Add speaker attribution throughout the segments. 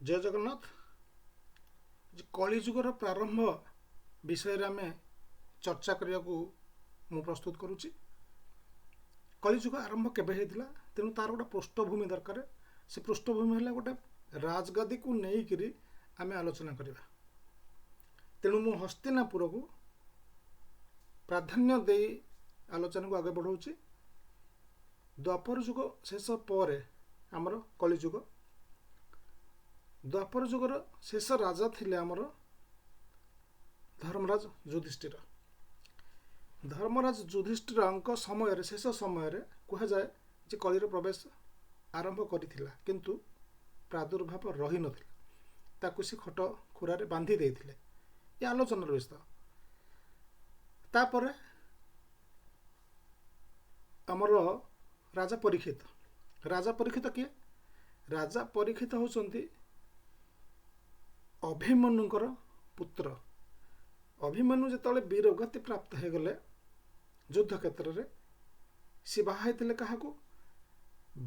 Speaker 1: ଜୟ ଜଗନ୍ନାଥ। କଳିଯୁଗର ପ୍ରାରମ୍ଭ ବିଷୟରେ ଆମେ ଚର୍ଚ୍ଚା କରିବାକୁ ମୁଁ ପ୍ରସ୍ତୁତ କରୁଛି। କଳିଯୁଗ ଆରମ୍ଭ କେବେ ହେଇଥିଲା, ତେଣୁ ତାର ଗୋଟେ ପୃଷ୍ଠଭୂମି ଦରକାର। ସେ ପୃଷ୍ଠଭୂମି ହେଲା ଗୋଟେ ରାଜଗାଦିକୁ ନେଇକରି ଆମେ ଆଲୋଚନା କରିବା। ତେଣୁ ମୁଁ ହସ୍ତିନାପୁରକୁ ପ୍ରାଧାନ୍ୟ ଦେଇ ଆଲୋଚନାକୁ ଆଗେ ବଢ଼ାଉଛି। ଦ୍ୱାପର ଯୁଗ ଶେଷ ପରେ ଆମର କଳିଯୁଗ। ଦ୍ୱାପର ଯୁଗର ଶେଷ ରାଜା ଥିଲେ ଆମର ଧର୍ମରାଜ ଯୁଧିଷ୍ଠିର। ଧର୍ମରାଜ ଯୁଧିଷ୍ଠିରଙ୍କ ସମୟରେ, ଶେଷ ସମୟରେ କୁହାଯାଏ ଯେ କଳିର ପ୍ରବେଶ ଆରମ୍ଭ କରିଥିଲା, କିନ୍ତୁ ପ୍ରାଦୁର୍ଭାବ ରହିନଥିଲା। ତାକୁ ସେ ଖଟ ଖୁରାରେ ବାନ୍ଧି ଦେଇଥିଲେ। ଏ ଆଲୋଚନାର ବିଷୟ। ତାପରେ ଆମର ରାଜା ପରୀକ୍ଷିତ। ରାଜା ପରୀକ୍ଷିତ କିଏ? ରାଜା ପରୀକ୍ଷିତ ହେଉଛନ୍ତି ଅଭିମନ୍ୟୁଙ୍କର ପୁତ୍ର। ଅଭିମନ୍ୟୁ ଯେତେବେଳେ ବୀରଗତି ପ୍ରାପ୍ତ ହୋଇଗଲେ ଯୁଦ୍ଧ କ୍ଷେତ୍ରରେ, ସେ ବାହା ହେଇଥିଲେ କାହାକୁ?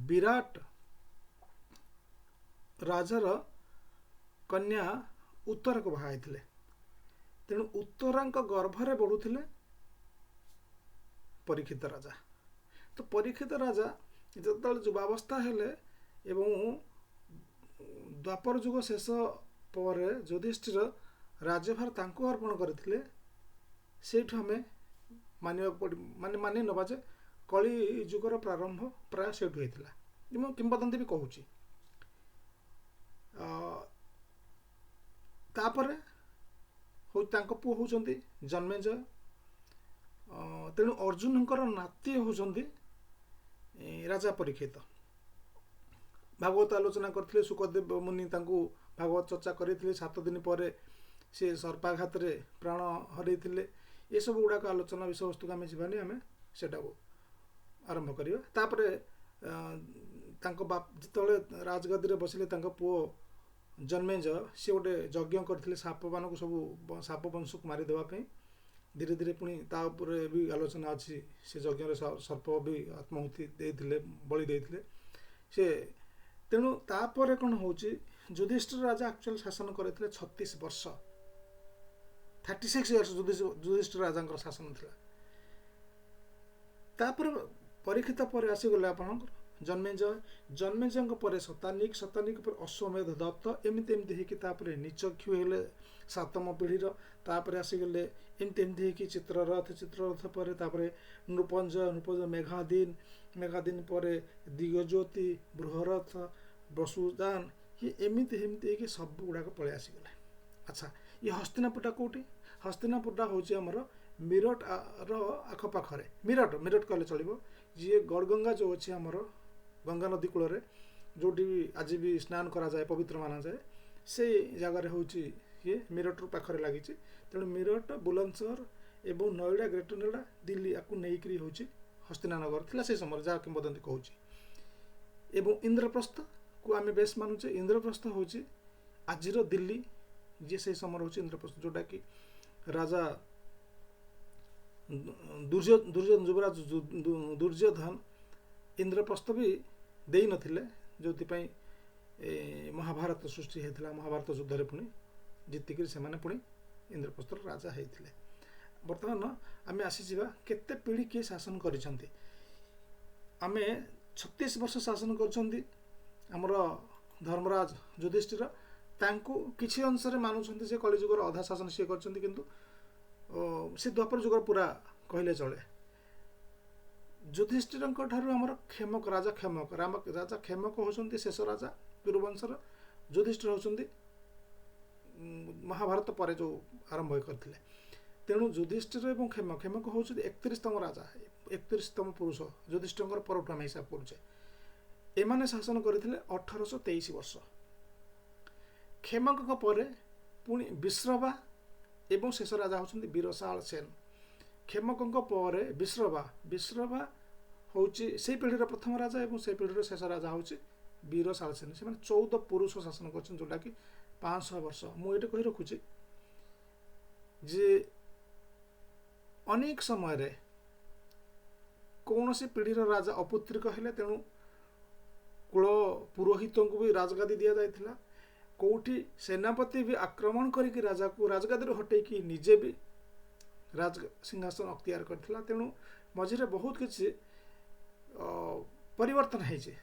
Speaker 1: ବିରାଟ ରାଜାର କନ୍ୟା ଉତ୍ତରାକୁ ବାହା ହେଇଥିଲେ। ତେଣୁ ଉତ୍ତରାଙ୍କ ଗର୍ଭରେ ବଢ଼ୁଥିଲେ ପରୀକ୍ଷିତ ରାଜା। ତ ପରୀକ୍ଷିତ ରାଜା ଯେତେବେଳେ ଯୁବାବସ୍ଥା ହେଲେ ଏବଂ ଦ୍ୱାପର ଯୁଗ ଶେଷ ପରେ ଯୁଧିଷ୍ଠିର ରାଜ୍ୟଭାର ତାଙ୍କୁ ଅର୍ପଣ କରିଥିଲେ, ସେଇଠୁ ଆମେ ମାନିବାକୁ ପଡ଼ି ମାନେ ମାନି ନେବା ଯେ କଳି ଯୁଗର ପ୍ରାରମ୍ଭ ପ୍ରାୟ ସେଇଠୁ ହେଇଥିଲା, ମୁଁ କିମ୍ବଦନ୍ତୀ ବି କହୁଛି। ତାପରେ ହଉ ତାଙ୍କ ପୁଅ ହେଉଛନ୍ତି ଜନ୍ମେଜୟ। ତେଣୁ ଅର୍ଜୁନଙ୍କର ନାତି ହେଉଛନ୍ତି ରାଜା ପରୀକ୍ଷିତ। ଭାଗବତ ଆଲୋଚନା କରିଥିଲେ, ଶୁକଦେବ ମୁନି ତାଙ୍କୁ ଭାଗବତ ଚର୍ଚ୍ଚା କରିଥିଲେ। 7 ଦିନ ପରେ ସେ ସର୍ପାଘାତରେ ପ୍ରାଣ ହରାଇଥିଲେ। ଏସବୁ ଗୁଡ଼ାକ ଆଲୋଚନା ବିଷୟବସ୍ତୁକୁ ଆମେ ଯିବାନି, ଆମେ ସେଟାକୁ ଆରମ୍ଭ କରିବା। ତାପରେ ତାଙ୍କ ବାପ ଯେତେବେଳେ ରାଜଗାଦିରେ ବସିଲେ, ତାଙ୍କ ପୁଅ ଜନ୍ମେଜୟ ସିଏ ଗୋଟେ ଯଜ୍ଞ କରିଥିଲେ ସାପମାନଙ୍କୁ ସବୁ ସାପ ବଂଶକୁ ମାରିଦେବା ପାଇଁ। ଧୀରେ ଧୀରେ ପୁଣି ତା ଉପରେ ବି ଆଲୋଚନା ଅଛି। ସେ ଯଜ୍ଞରେ ସର୍ପ ବି ଆତ୍ମାହୁତି ଦେଇଥିଲେ, ବଳି ଦେଇଥିଲେ ସେ। ତେଣୁ ତାପରେ କ'ଣ ହେଉଛି, ଯୁଧିଷ୍ଠିର ରାଜା ଆକ୍ଚୁଆଲି ଶାସନ କରିଥିଲେ 36 ବର୍ଷ, 36 ଇୟର୍ସ ଯୁଧିଷ୍ଠିର ରାଜାଙ୍କର ଶାସନ ଥିଲା। ତାପରେ ପରୀକ୍ଷିତ ପରେ ଆସିଗଲେ ଆପଣଙ୍କର ଜନ୍ମେଜୟ। ଜନ୍ମେଜୟଙ୍କ ପରେ ଶତାନିକ, ଶତାନିକ ପରେ ଅଶ୍ୱମେଧ ଦତ୍ତ, ଏମିତି ଏମିତି ହେଇକି ତାପରେ ନିଚକ୍ଷୁ ହେଲେ 7ମ ପିଢ଼ିର। ତାପରେ ଆସିଗଲେ ଏମିତି ଏମିତି ହେଇକି ଚିତ୍ରରଥ, ଚିତ୍ରରଥ ପରେ ତାପରେ ନୃପଞ୍ଜୟ, ନୃପଞ୍ଜୟ ମେଘାଦିନ, ମେଘାଦିନ ପରେ ଦିଗଜ୍ୟୋତି, ବୃହରଥ, ବସୁଦାନ, ଇଏ ଏମିତି ଏମିତି ହେଇକି ସବୁ ଗୁଡ଼ାକ ପଳେଇ ଆସିଗଲେ। ଆଚ୍ଛା, ଇଏ ହସ୍ତିନାପୁରଟା କେଉଁଠି? ହସ୍ତିନାପୁରଟା ହେଉଛି ଆମର ମିରଟ ର ଆଖପାଖରେ। ମିରଟ ମିରଟ କହିଲେ ଚଳିବ। ଯିଏ ଗଡ଼ଗଙ୍ଗା ଯେଉଁ ଅଛି ଆମର ଗଙ୍ଗା ନଦୀ କୂଳରେ, ଯେଉଁଠି ଆଜି ବି ସ୍ନାନ କରାଯାଏ, ପବିତ୍ର ମାନାଯାଏ, ସେଇ ଜାଗାରେ ହେଉଛି ଇଏ ମିରଟରୁ ପାଖରେ ଲାଗିଛି। ତେଣୁ ମିରଟ, ବୁଲନ୍ଦସହର ଏବଂ ନୋଇଡ଼ା, ଗ୍ରେଟର ନୋଇଡ଼ା, ଦିଲ୍ଲୀ ଆକୁ ନେଇକରି ହେଉଛି ହସ୍ତିନାନଗର ଥିଲା ସେଇ ସମୟରେ, ଯାହା କିମ୍ବଦନ୍ତୀ କହୁଛି। ଏବଂ ଇନ୍ଦ୍ରପ୍ରସ୍ଥକୁ ଆମେ ବେଶ ମାନୁଛେ। ଇନ୍ଦ୍ରପ୍ରସ୍ଥ ହେଉଛି ଆଜିର ଦିଲ୍ଲୀ, ଯିଏ ସେଇ ସମୟରେ ହେଉଛି ଇନ୍ଦ୍ରପ୍ରସ୍ଥ, ଯେଉଁଟାକି ରାଜା ଯୁବରାଜ ଦୁର୍ଯ୍ୟୋଧନ ଇନ୍ଦ୍ରପ୍ରସ୍ଥ ବି ଦେଇନଥିଲେ, ଯେଉଁଥିପାଇଁ ମହାଭାରତ ସୃଷ୍ଟି ହେଇଥିଲା। ମହାଭାରତ ଯୁଦ୍ଧରେ ପୁଣି ଜିତିକିରି ସେମାନେ ପୁଣି ଇନ୍ଦ୍ରପ୍ରସ୍ଥର ରାଜା ହେଇଥିଲେ। ବର୍ତ୍ତମାନ ଆମେ ଆସିଯିବା କେତେ ପିଢ଼ି କିଏ ଶାସନ କରିଛନ୍ତି। ଆମେ 36 ବର୍ଷ ଶାସନ କରିଛନ୍ତି ଆମର ଧର୍ମରାଜ ଯୁଧିଷ୍ଠିର। ତାଙ୍କୁ କିଛି ଅଂଶରେ ମାନୁଛନ୍ତି ସେ କଳିଯୁଗର ଅଧା ଶାସନ ସିଏ କରିଛନ୍ତି, କିନ୍ତୁ ସେ ଦ୍ୱାପର ଯୁଗର ପୁରା କହିଲେ ଚଳେ। ଯୁଧିଷ୍ଠିରଙ୍କ ଠାରୁ ଆମର କ୍ଷେମକ, ରାଜା କ୍ଷେମକ, ରାଜା କ୍ଷେମକ ହେଉଛନ୍ତି ଶେଷ ରାଜା କୁରୁବଂଶର। ଯୁଧିଷ୍ଠିର ହେଉଛନ୍ତି ମହାଭାରତ ପରେ ଯେଉଁ ଆରମ୍ଭ କରିଥିଲେ। ତେଣୁ ଯୁଧିଷ୍ଠିର ଏବଂ କ୍ଷେମକ, କ୍ଷେମକ ହେଉଛନ୍ତି 31ତମ ରାଜା, 31ତମ ପୁରୁଷ ଯୁଧିଷ୍ଠିରଙ୍କର ପରଠୁ ଆମେ ହିସାବ କରୁଛେ। ଏମାନେ ଶାସନ କରିଥିଲେ 1823 ବର୍ଷ। କ୍ଷେମକଙ୍କ ପରେ ପୁଣି ବିଶ୍ରବା ଏବଂ ଶେଷ ରାଜା ହେଉଛନ୍ତି ବୀରଶାଳ ସେନ। କ୍ଷେମକଙ୍କ ପରେ ବିଶ୍ରବା, ବିଶ୍ରବା ହେଉଛି ସେଇ ପିଢ଼ିର ପ୍ରଥମ ରାଜା ଏବଂ ସେଇ ପିଢ଼ିର ଶେଷ ରାଜା ହେଉଛି ବୀରଶାଳ ସେନ। ସେମାନେ 14 ପୁରୁଷ ଶାସନ କରିଛନ୍ତି, ଯେଉଁଟାକି 500 ବର୍ଷ। ମୁଁ ଏଇଠି କହି ରଖୁଛି ଯେ ଅନେକ ସମୟରେ କୌଣସି ପିଢ଼ିର ରାଜା ଅପୁତ୍ରିକ ହେଲେ, ତେଣୁ କୁଳ ପୁରୋହିତଙ୍କୁ ବି ରାଜଗାଦି ଦିଆଯାଇଥିଲା। କେଉଁଠି ସେନାପତି ବି ଆକ୍ରମଣ କରିକି ରାଜାକୁ ରାଜଗାଦିରୁ ହଟେଇକି ନିଜେ ବି ରାଜ ସିଂହାସନ ଅକ୍ତିଆର କରିଥିଲା। ତେଣୁ ମଝିରେ ବହୁତ କିଛି ପରିବର୍ତ୍ତନ ହେଇଛି।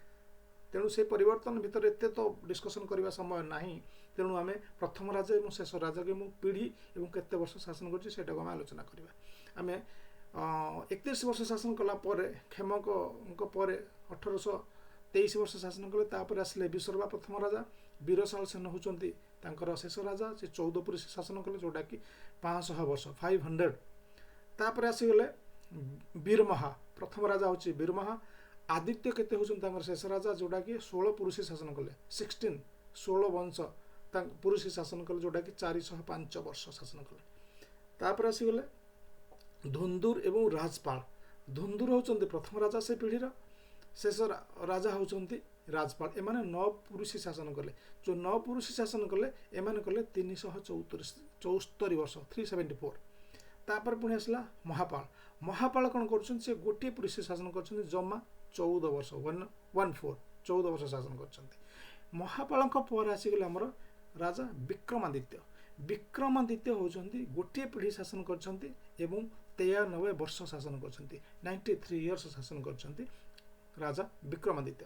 Speaker 1: ତେଣୁ ସେ ପରିବର୍ତ୍ତନ ଭିତରେ ଏତେ ତ ଡିସ୍କସନ୍ କରିବା ସମୟ ନାହିଁ। ତେଣୁ ଆମେ ପ୍ରଥମ ରାଜା ଏବଂ ଶେଷ ରାଜାକୁ ଏବଂ ପିଢ଼ି ଏବଂ କେତେ ବର୍ଷ ଶାସନ କରୁଛି ସେଇଟାକୁ ଆମେ ଆଲୋଚନା କରିବା। ଆମେ 31 ବର୍ଷ ଶାସନ କଲା ପରେ, କ୍ଷେମକଙ୍କ ପରେ 1823 ବର୍ଷ ଶାସନ କଲେ। ତାପରେ ଆସିଲେ ବିସର୍ବା ପ୍ରଥମ ରାଜା। ବୀରଶାଳ ସେନ ହେଉଛନ୍ତି ତାଙ୍କର ଶେଷ ରାଜା। ସେ 14 ପୁରୁଷ ଶାସନ କଲେ, ଯେଉଁଟାକି 500 ବର୍ଷ, 500। ତାପରେ ଆସିଗଲେ ବୀରମହା। ପ୍ରଥମ ରାଜା ହେଉଛି ବୀରମହା। ଆଦିତ୍ୟ କେତେ ହେଉଛନ୍ତି ତାଙ୍କର ଶେଷ ରାଜା, ଯେଉଁଟାକି 16 ପୁରୁଷ ଶାସନ କଲେ, 16, 16 ବଂଶ ତାଙ୍କ ପୁରୁଷ ଶାସନ କଲେ, ଯେଉଁଟାକି 405 ବର୍ଷ ଶାସନ କଲେ। ତାପରେ ଆସିଗଲେ ଧୁନ୍ଦୁର ଏବଂ ରାଜପାଳ। ଧୁନ୍ଦୁର ହେଉଛନ୍ତି ପ୍ରଥମ ରାଜା ସେ ପିଢ଼ିର, ଶେଷ ରାଜା ହେଉଛନ୍ତି ରାଜପାଳ। ଏମାନେ 9 ପୁରୁଷ ଶାସନ କଲେ। ଯେଉଁ 9 ପୁରୁଷ ଶାସନ କଲେ, ଏମାନେ କଲେ 374 ବର୍ଷ, 374। ତାପରେ ପୁଣି ଆସିଲା ମହାପାଳ। ମହାପାଳ କ'ଣ କରୁଛନ୍ତି? ସେ ଗୋଟିଏ ପୁରୁଷ ଶାସନ କରିଛନ୍ତି, ଜମା 14 ବର୍ଷ, 1 14, 14 ବର୍ଷ ଶାସନ କରିଛନ୍ତି। ମହାପାଳଙ୍କ ପରେ ଆସିଗଲେ ଆମର ରାଜା ବିକ୍ରମାଦିତ୍ୟ। ବିକ୍ରମାଦିତ୍ୟ ହେଉଛନ୍ତି ଗୋଟିଏ ପିଢ଼ି ଶାସନ କରିଛନ୍ତି ଏବଂ 93 ବର୍ଷ ଶାସନ କରିଛନ୍ତି, 93 ଇୟର୍ସ ଶାସନ କରିଛନ୍ତି ରାଜା ବିକ୍ରମାଦିତ୍ୟ।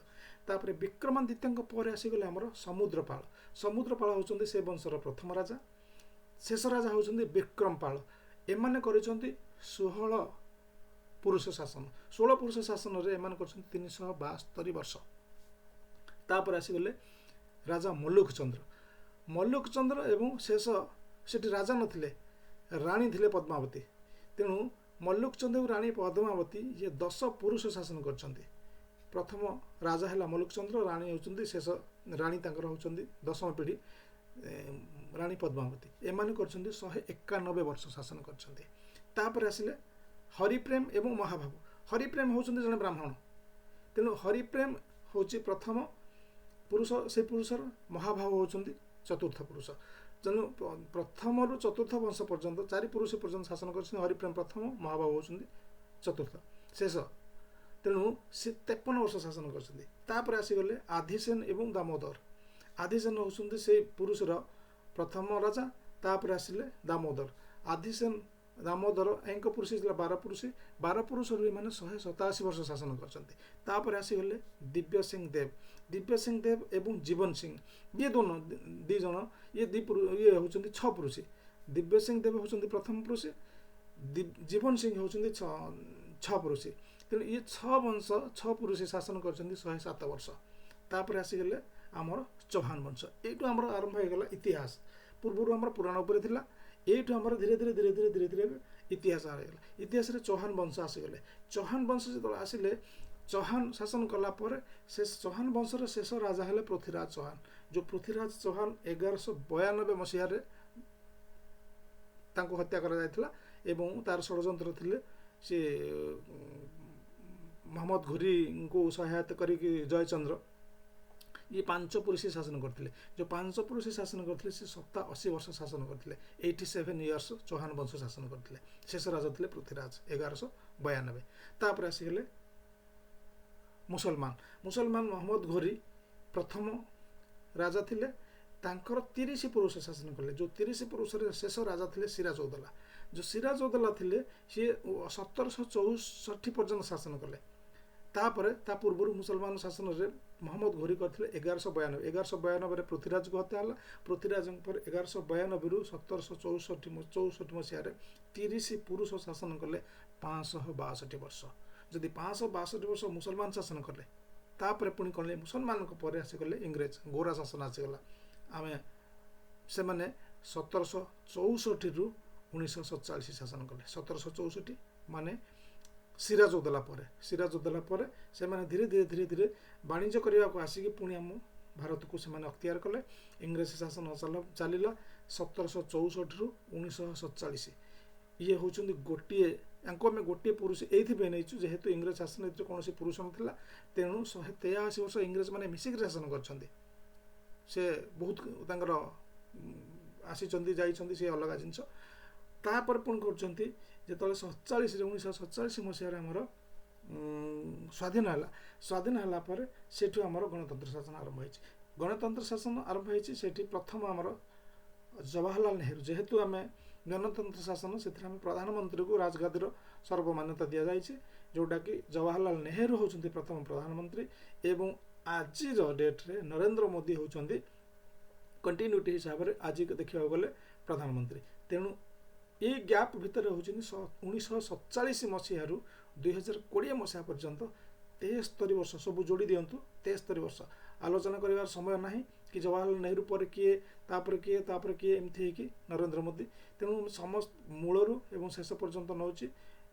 Speaker 1: ତାପରେ ବିକ୍ରମାଦିତ୍ୟଙ୍କ ପରେ ଆସିଗଲେ ଆମର ସମୁଦ୍ରପାଳ। ସମୁଦ୍ରପାଳ ହେଉଛନ୍ତି ସେ ବଂଶର ପ୍ରଥମ ରାଜା। ଶେଷ ରାଜା ହେଉଛନ୍ତି ବିକ୍ରମପାଳ। ଏମାନେ କରିଛନ୍ତି 16 ପୁରୁଷ ଶାସନ। 16 ପୁରୁଷ ଶାସନରେ ଏମାନେ କରିଛନ୍ତି 372 ବର୍ଷ। ତାପରେ ଆସିଗଲେ ରାଜା ମଲ୍ଲୁକଚନ୍ଦ୍ର। ମଲ୍ଲୁକଚନ୍ଦ୍ର ଏବଂ ଶେଷ, ସେଠି ରାଜା ନଥିଲେ, ରାଣୀ ଥିଲେ ପଦ୍ମାବତୀ। ତେଣୁ ମଲ୍ଲୁକଚନ୍ଦ୍ର ଏବଂ ରାଣୀ ପଦ୍ମାବତୀ ଇଏ 10 ପୁରୁଷ ଶାସନ କରିଛନ୍ତି। ପ୍ରଥମ ରାଜା ହେଲା ମଲ୍ଲୁକଚନ୍ଦ୍ର, ରାଣୀ ହେଉଛନ୍ତି ଶେଷ ରାଣୀ, ତାଙ୍କର ହେଉଛନ୍ତି ଦଶମ ପିଢ଼ି ରାଣୀ ପଦ୍ମାବତୀ। ଏମାନେ କରିଛନ୍ତି 191 ବର୍ଷ ଶାସନ କରିଛନ୍ତି। ତାପରେ ଆସିଲେ ହରିପ୍ରେମ ଏବଂ ମହାଭାବ। ହରିପ୍ରେମ ହେଉଛନ୍ତି ଜଣେ ବ୍ରାହ୍ମଣ। ତେଣୁ ହରିପ୍ରେମ ହେଉଛି ପ୍ରଥମ ପୁରୁଷ ସେ ପୁରୁଷର, ମହାଭାବ ହେଉଛନ୍ତି ଚତୁର୍ଥ ପୁରୁଷ। ତେଣୁ ପ୍ରଥମରୁ ଚତୁର୍ଥ ବଂଶ ପର୍ଯ୍ୟନ୍ତ, ଚାରି ପୁରୁଷ ପର୍ଯ୍ୟନ୍ତ ଶାସନ କରିଛନ୍ତି। ହରିପ୍ରେମ ପ୍ରଥମ, ମହାଭାବ ହେଉଛନ୍ତି ଚତୁର୍ଥ, ଶେଷ। ତେଣୁ ସେ 53 ବର୍ଷ ଶାସନ କରିଛନ୍ତି। ତାପରେ ଆସିଗଲେ ଆଧିସେନ ଏବଂ ଦାମୋଦର। ଆଧିସେନ ହେଉଛନ୍ତି ସେଇ ପୁରୁଷର ପ୍ରଥମ ରାଜା। ତାପରେ ଆସିଲେ ଦାମୋଦର। ଆଧିସେନ, ଦାମୋଦର ଏଙ୍କ ପୁରୁଷ ଥିଲା 12 ପୁରୁଷ। 12 ପୁରୁଷରୁ ଏମାନେ 187 ବର୍ଷ ଶାସନ କରିଛନ୍ତି। ତାପରେ ଆସିଗଲେ ଦିବ୍ୟ ସିଂ ଦେବ। ଦିବ୍ୟ ସିଂ ଦେବ ଏବଂ ଜୀବନ ସିଂ, ଇଏ ଦୋନ ଦୁଇ ଜଣ, ଇଏ ଦୁଇ ଇଏ ହେଉଛନ୍ତି ଛଅ ପୁରୁଷ। ଦିବ୍ୟ ସିଂ ଦେବ ହେଉଛନ୍ତି ପ୍ରଥମ ପୁରୁଷ, ଜୀବନ ସିଂ ହେଉଛନ୍ତି ଛଅ ପୁରୁଷ। ତେଣୁ ଇଏ ଛଅ ବଂଶ, ଛଅ ପୁରୁଷ ଶାସନ କରିଛନ୍ତି 107 ବର୍ଷ। ତାପରେ ଆସିଗଲେ ଆମର ଚୌହାନ ବଂଶ। ଏଇଠୁ ଆମର ଆରମ୍ଭ ହେଇଗଲା ଇତିହାସ। ପୂର୍ବରୁ ଆମର ପୁରାଣ ଉପରେ ଥିଲା। ଏଇଠୁ ଆମର ଧୀରେ ଧୀରେ ଧୀରେ ଧୀରେ ଧୀରେ ଧୀରେ ଇତିହାସ ହେଇଗଲା। ଇତିହାସରେ ଚୌହାନ ବଂଶ ଆସିଗଲେ। ଚୌହାନ ବଂଶ ଯେତେବେଳେ ଆସିଲେ, ଚୌହାନ ଶାସନ କଲା ପରେ ସେ ଚୌହାନ ବଂଶର ଶେଷ ରାଜା ହେଲେ ପୃଥ୍ୱୀରାଜ ଚୌହାନ। ଯେଉଁ ପୃଥ୍ୱୀରାଜ ଚୌହାନ 1192 ମସିହାରେ ତାଙ୍କୁ ହତ୍ୟା କରାଯାଇଥିଲା ଏବଂ ତାର ଷଡ଼ଯନ୍ତ୍ର ଥିଲେ ସେ ମହମ୍ମଦ ଘୁରିଙ୍କୁ ସହାୟତା କରିକି ଜୟଚନ୍ଦ୍ର। ଇଏ ପାଞ୍ଚ ପୁରୁଷ ଶାସନ କରିଥିଲେ। ଯେଉଁ ପାଞ୍ଚ ପୁରୁଷ ଶାସନ କରିଥିଲେ, ସେ 87 ବର୍ଷ ଶାସନ କରିଥିଲେ। 87 ଇୟର୍ସ ଚୌହାନ ବଂଶ ଶାସନ କରିଥିଲେ। ଶେଷ ରାଜା ଥିଲେ ପୃଥ୍ୱୀରାଜ, 1192। ତାପରେ ଆସିଗଲେ ମୁସଲମାନ। ମୁସଲମାନ ମହମ୍ମଦ ଘୋରି ପ୍ରଥମ ରାଜା ଥିଲେ। ତାଙ୍କର 30 ପୁରୁଷ ଶାସନ କଲେ। ଯେଉଁ 30 ପୁରୁଷରେ ଶେଷ ରାଜା ଥିଲେ ସିରାଜଉଦଲା। ଯେଉଁ ସିରାଜଉଦଲା ଥିଲେ, ସିଏ 1764 ପର୍ଯ୍ୟନ୍ତ ଶାସନ କଲେ। ତାପରେ ତା ପୂର୍ବରୁ ମୁସଲମାନ ଶାସନରେ ମହମ୍ମଦ ଘୋରି କରିଥିଲେ 1192। 1192ରେ ପୃଥ୍ୱୀରାଜକୁ ହତ୍ୟା ହେଲା। ପୃଥ୍ୱୀରାଜଙ୍କ ପରେ 1192ରୁ 1764 ମସିହାରେ 30 ପୁରୁଷ ଶାସନ କଲେ 562 ବର୍ଷ। ଯଦି 562 ବର୍ଷ ମୁସଲମାନ ଶାସନ କଲେ, ତାପରେ ପୁଣି କଲେ ମୁସଲମାନଙ୍କ ପରେ ଆସିଗଲେ ଇଂରେଜ, ଗୋରା ଶାସନ ଆସିଗଲା। ଆମେ ସେମାନେ 1764ରୁ 1947 ଶାସନ କଲେ। 1764 ମାନେ ସିରାଜଉଦଲା ପରେ। ସିରାଜଉଦଲା ପରେ ସେମାନେ ଧୀରେ ଧୀରେ ଧୀରେ ଧୀରେ ବାଣିଜ୍ୟ କରିବାକୁ ଆସିକି ପୁଣି ଆମ ଭାରତକୁ ସେମାନେ ଅକ୍ତିଆର କଲେ। ଇଂରେଜ ଶାସନ ଚାଲିଲା 1764ରୁ 1947। ଇଏ ହେଉଛନ୍ତି ଗୋଟିଏ, ୟାଙ୍କୁ ଆମେ ଗୋଟିଏ ପୁରୁଷ ଏଇଥିପାଇଁ ନେଇଛୁ, ଯେହେତୁ ଇଂରେଜ ଶାସନ ଏଥିରେ କୌଣସି ପୁରୁଷ ନଥିଲା। ତେଣୁ 183 ବର୍ଷ ଇଂରେଜମାନେ ମିଶିକିରି ଶାସନ କରିଛନ୍ତି। ସେ ବହୁତ ତାଙ୍କର ଆସିଛନ୍ତି ଯାଇଛନ୍ତି, ସେ ଅଲଗା ଜିନିଷ। ତାପରେ ପୁଣି କରୁଛନ୍ତି ଯେତେବେଳେ 47ରେ, 1947 ମସିହାରେ ଆମର ସ୍ୱାଧୀନ ହେଲା। ସ୍ୱାଧୀନ ହେଲା ପରେ ସେଠୁ ଆମର ଗଣତନ୍ତ୍ର ଶାସନ ଆରମ୍ଭ ହେଇଛି। ଗଣତନ୍ତ୍ର ଶାସନ ଆରମ୍ଭ ହେଇଛି, ସେଠି ପ୍ରଥମ ଆମର ଜବାହରଲାଲ ନେହେରୁ। ଯେହେତୁ ଆମେ ଗଣତନ୍ତ୍ର ଶାସନ, ସେଥିରେ ଆମେ ପ୍ରଧାନମନ୍ତ୍ରୀକୁ ରାଜଗାଦିର ସର୍ବମାନ୍ୟତା ଦିଆଯାଇଛି, ଯେଉଁଟାକି ଜବାହରଲାଲ ନେହେରୁ ହେଉଛନ୍ତି ପ୍ରଥମ ପ୍ରଧାନମନ୍ତ୍ରୀ ଏବଂ ଆଜିର ଡେଟ୍ରେ ନରେନ୍ଦ୍ର ମୋଦି ହେଉଛନ୍ତି କଣ୍ଟିନ୍ୟୁଟି ହିସାବରେ ଆଜି ଦେଖିବାକୁ ଗଲେ ପ୍ରଧାନମନ୍ତ୍ରୀ। ତେଣୁ ଏଇ ଗ୍ୟାପ୍ ଭିତରେ ହେଉଛନ୍ତି 1947 ମସିହାରୁ 2020 ମସିହା ପର୍ଯ୍ୟନ୍ତ 73 ବର୍ଷ। ସବୁ ଯୋଡ଼ି ଦିଅନ୍ତୁ, 73 ବର୍ଷ। ଆଲୋଚନା କରିବାର ସମୟ ନାହିଁ କି ଜବାହରଲାଲ ନେହେରୁ ପରେ କିଏ, ତାପରେ କିଏ, ତାପରେ କିଏ, ଏମିତି ହେଇକି ନରେନ୍ଦ୍ର ମୋଦି। ତେଣୁ ସମସ୍ତ ମୂଳରୁ ଏବଂ ଶେଷ ପର୍ଯ୍ୟନ୍ତ ନେଉଛି,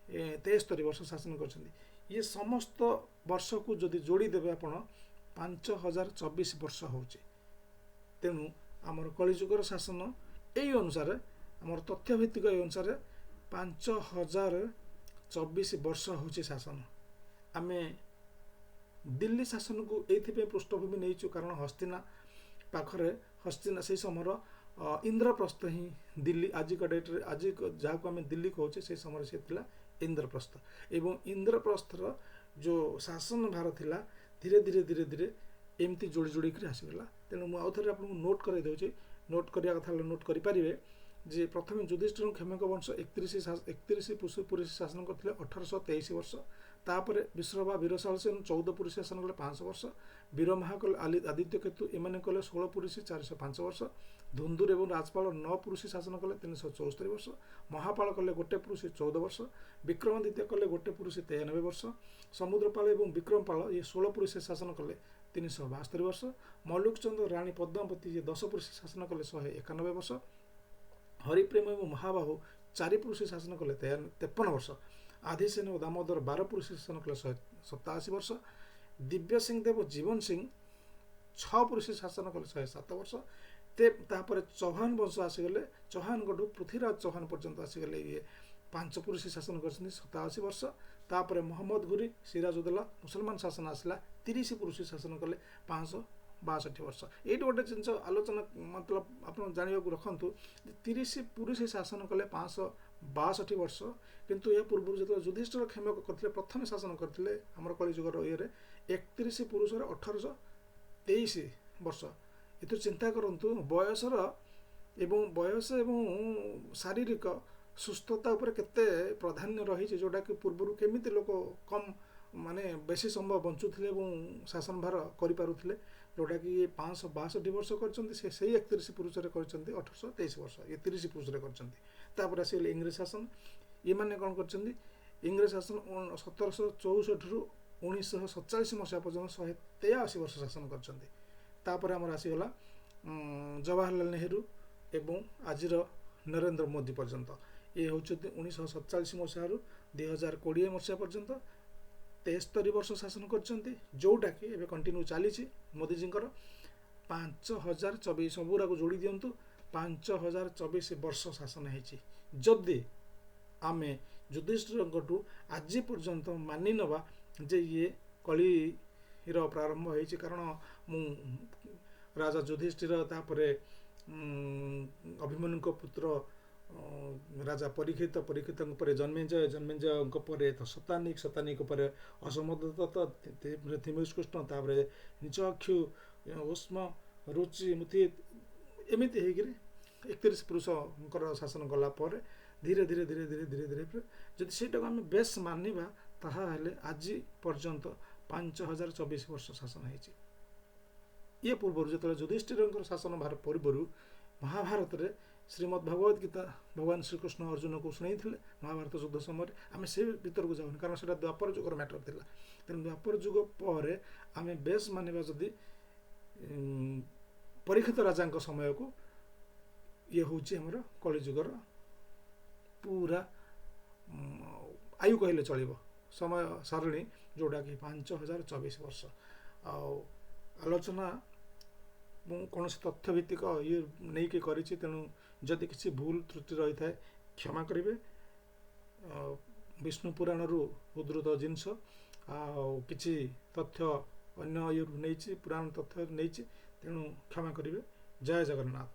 Speaker 1: 73 ବର୍ଷ ଶାସନ କରିଛନ୍ତି। ଇଏ ସମସ୍ତ ବର୍ଷକୁ ଯଦି ଯୋଡ଼ି ଦେବେ ଆପଣ, 5024 ବର୍ଷ ହେଉଛି। ତେଣୁ ଆମର କଳିଯୁଗର ଶାସନ ଏଇ ଅନୁସାରେ, ଆମର ତଥ୍ୟଭିତ୍ତିକ ଏଇ ଅନୁସାରେ 5024 ବର୍ଷ ହେଉଛି ଶାସନ। ଆମେ ଦିଲ୍ଲୀ ଶାସନକୁ ଏଇଥିପାଇଁ ପୃଷ୍ଠଭୂମି ନେଇଛୁ, କାରଣ ହସ୍ତିନା ପାଖରେ, ହସ୍ତିନା ସେଇ ସମୟର ଇନ୍ଦ୍ରପ୍ରସ୍ଥ ହିଁ ଦିଲ୍ଲୀ। ଆଜିକା ଡେଟ୍ରେ ଆଜି ଯାହାକୁ ଆମେ ଦିଲ୍ଲୀ କହୁଛେ, ସେଇ ସମୟରେ ସେ ଥିଲା ଇନ୍ଦ୍ରପ୍ରସ୍ଥ। ଏବଂ ଇନ୍ଦ୍ରପ୍ରସ୍ଥର ଯେଉଁ ଶାସନ ଭାର ଥିଲା, ଧୀରେ ଧୀରେ ଧୀରେ ଧୀରେ ଏମିତି ଯୋଡ଼ି ଯୋଡ଼ିକରି ଆସିଗଲା। ତେଣୁ ମୁଁ ଆଉ ଥରେ ଆପଣଙ୍କୁ ନୋଟ୍ କରାଇ ଦେଉଛି, ନୋଟ୍ କରିବା କଥା ହେଲେ ନୋଟ୍ କରିପାରିବେ ଯେ ପ୍ରଥମେ ଯୁଧିଷ୍ଠିର କ୍ଷମକ ବଂଶ 31 ପୁରୁଷ ଶାସନ କରିଥିଲେ 1823 ବର୍ଷ। ତାପରେ ବିଶ୍ରବା ବୀରଶାଳ ସେନ 14 ପୁରୁଷ ଶାସନ କଲେ 500 ବର୍ଷ। ବୀର ମହାକଲ ଆଦିତ୍ୟ କେତୁ ଏମାନେ କଲେ 16 ପୁରୁଷ 405 ବର୍ଷ। ଧୁନ୍ଦୁର ଏବଂ ରାଜପାଳ 9 ପୁରୁଷ ଶାସନ କଲେ 374 ବର୍ଷ। ମହାପାଳ କଲେ ଗୋଟେ ପୁରୁଷ 14 ବର୍ଷ। ବିକ୍ରମାଦିତ୍ୟ କଲେ ଗୋଟେ ପୁରୁଷ 93 ବର୍ଷ। ସମୁଦ୍ରପାଳ ଏବଂ ବିକ୍ରମପାଳ ଇଏ 16 ପୁରୁଷ ଶାସନ କଲେ 372 ବର୍ଷ। ମଲ୍ଲୁକଚନ୍ଦ୍ର, ରାଣୀ ପଦ୍ମାବତୀ ଇଏ 10 ପୁରୁଷ ଶାସନ କଲେ 191 ବର୍ଷ। ହରିପ୍ରେମ ଏବଂ ମହାବାହୁ 4 ପୁରୁଷ ଶାସନ କଲେ 53 ବର୍ଷ। ଆଧିସେନ ଓ ଦାମୋଦର 12 ପୁରୁଷ ଶାସନ କଲେ 187 ବର୍ଷ। ଦିବ୍ୟ ସିଂ ଦେବ, ଜୀବନ ସିଂ 6 ପୁରୁଷ ଶାସନ କଲେ 107 ବର୍ଷ। ତାପରେ ଚୌହାନ ବଂଶ ଆସିଗଲେ, ଚୌହାନଙ୍କଠୁ ପୃଥ୍ୱୀରାଜ ଚୌହାନ ପର୍ଯ୍ୟନ୍ତ ଆସିଗଲେ, ଇଏ 5 ପୁରୁଷ ଶାସନ କରିଛନ୍ତି 87 ବର୍ଷ। ତାପରେ ମହମ୍ମଦ ଘୁରି, ସିରାଜୁଦ୍ଦୌଲା, ମୁସଲମାନ ଶାସନ ଆସିଲା, 30 ପୁରୁଷ ଶାସନ କଲେ 562 ବର୍ଷ। ଏଇଠି ଗୋଟେ ଜିନିଷ ଆଲୋଚନା ମତଲବ ଆପଣ ଜାଣିବାକୁ ରଖନ୍ତୁ ଯେ 30 ପୁରୁଷ ଶାସନ କଲେ 562 ବର୍ଷ, କିନ୍ତୁ ଏହା ପୂର୍ବରୁ ଯେତେବେଳେ ଯୁଧିଷ୍ଠିର କ୍ଷମକ କରିଥିଲେ, ପ୍ରଥମେ ଶାସନ କରିଥିଲେ ଆମର କଳିଯୁଗର ଇଏରେ 31 ପୁରୁଷରେ 1823 ବର୍ଷ। ଏଥିରୁ ଚିନ୍ତା କରନ୍ତୁ ବୟସର ଏବଂ ବୟସ ଏବଂ ଶାରୀରିକ ସୁସ୍ଥତା ଉପରେ କେତେ ପ୍ରାଧାନ୍ୟ ରହିଛି, ଯେଉଁଟାକି ପୂର୍ବରୁ କେମିତି ଲୋକ କମ୍ ମାନେ ବେଶୀ ସମୟ ବଞ୍ଚୁଥିଲେ ଏବଂ ଶାସନ ଭାର କରିପାରୁଥିଲେ, ଯେଉଁଟାକି ଇଏ 562 ବର୍ଷ କରିଛନ୍ତି, ସେ ସେଇ 31 ପୁରୁଷରେ କରିଛନ୍ତି 1823 ବର୍ଷ, ଇଏ 30 ପୁରୁଷରେ କରିଛନ୍ତି। ତାପରେ ଆସିଗଲେ ଇଂରେଜ ଶାସନ। ଏମାନେ କ'ଣ କରିଛନ୍ତି? ଇଂରେଜ ଶାସନ 1764ରୁ 1947 ମସିହା ପର୍ଯ୍ୟନ୍ତ 183 ବର୍ଷ ଶାସନ କରିଛନ୍ତି। ତାପରେ ଆମର ଆସିଗଲା ଜବାହରଲାଲ ନେହେରୁ ଏବଂ ଆଜିର ନରେନ୍ଦ୍ର ମୋଦି ପର୍ଯ୍ୟନ୍ତ। ଇଏ ହେଉଛନ୍ତି 1947 ମସିହାରୁ 2020 ମସିହା ପର୍ଯ୍ୟନ୍ତ 73 ବର୍ଷ ଶାସନ କରିଛନ୍ତି, ଯେଉଁଟାକି ଏବେ କଣ୍ଟିନ୍ୟୁ ଚାଲିଛି ମୋଦିଜୀଙ୍କର। 5024, ସବୁଗୁଡ଼ାକୁ ଯୋଡ଼ି ଦିଅନ୍ତୁ, 5024 ବର୍ଷ ଶାସନ ହେଇଛି। ଯଦି ଆମେ ଯୁଧିଷ୍ଠିରଙ୍କଠୁ ଆଜି ପର୍ଯ୍ୟନ୍ତ ମାନି ନେବା ଯେ ଇଏ କଳିର ପ୍ରାରମ୍ଭ ହେଇଛି, କାରଣ ମୁଁ ରାଜା ଯୁଧିଷ୍ଠିର, ତାପରେ ଅଭିମନ୍ୟୁଙ୍କ ପୁତ୍ର ରାଜା ପରୀକ୍ଷିତ, ପରୀକ୍ଷିତଙ୍କ ପରେ ଜନ୍ମେଜୟ, ଜନ୍ମେଜୟଙ୍କ ପରେ ଶତାନିକ, ଶତାନିକ ପରେ ଅସମଦତ୍ତ, କୃଷ୍ଣ, ତାପରେ ନିଚକ୍ଷୁ, ଉଷ୍ମ, ରୁଚି, ମୁଥି, ଏମିତି ହେଇକିରି 31 ପୁରୁଷଙ୍କର ଶାସନ କଲା ପରେ ଧୀରେ ଧୀରେ ଧୀରେ ଧୀରେ ଧୀରେ ଧୀରେ ଯଦି ସେଇଟାକୁ ଆମେ ବେଶ ମାନିବା, ତାହା ହେଲେ ଆଜି ପର୍ଯ୍ୟନ୍ତ 5024 ବର୍ଷ ଶାସନ ହେଇଛି। ଇଏ ପୂର୍ବରୁ ଯେତେବେଳେ ଯୁଧିଷ୍ଠିରଙ୍କର ଶାସନ ଭାର ପୂର୍ବରୁ ମହାଭାରତରେ ଶ୍ରୀମଦ୍ ଭଗବତ ଗୀତା ଭଗବାନ ଶ୍ରୀକୃଷ୍ଣ ଅର୍ଜୁନକୁ ଶୁଣେଇଥିଲେ ମହାଭାରତ ଯୁଦ୍ଧ ସମୟରେ। ଆମେ ସେ ଭିତରକୁ ଯାଉନି, କାରଣ ସେଇଟା ଦ୍ୱାପର ଯୁଗର ମ୍ୟାଟର ଥିଲା। ତେଣୁ ଦ୍ୱାପର ଯୁଗ ପରେ ଆମେ ବେଶ ମାନିବା ଯଦି ପରୀକ୍ଷିତ ରାଜାଙ୍କ ସମୟକୁ, ଇଏ ହେଉଛି ଆମର କଳିଯୁଗର ପୁରା ଆୟୁ କହିଲେ ଚଳିବ, ସମୟ ସାରଣୀ, ଯେଉଁଟାକି 5024 ବର୍ଷ। ଆଉ ଆଲୋଚନା ମୁଁ କୌଣସି ତଥ୍ୟ ଭିତ୍ତିକ ଇଏ ନେଇକି କରିଛି, ତେଣୁ ଯଦି କିଛି ଭୁଲ ତ୍ରୁଟି ରହିଥାଏ କ୍ଷମା କରିବେ। ବିଷ୍ଣୁ ପୁରାଣରୁ ଉଦ୍ଧୃତ ଜିନିଷ ଆଉ କିଛି ତଥ୍ୟ ଅନ୍ୟ ଇଏରୁ ନେଇଛି, ପୁରାଣ ତଥ୍ୟ ନେଇଛି, ତେଣୁ କ୍ଷମା କରିବେ। ଜୟ ଜଗନ୍ନାଥ।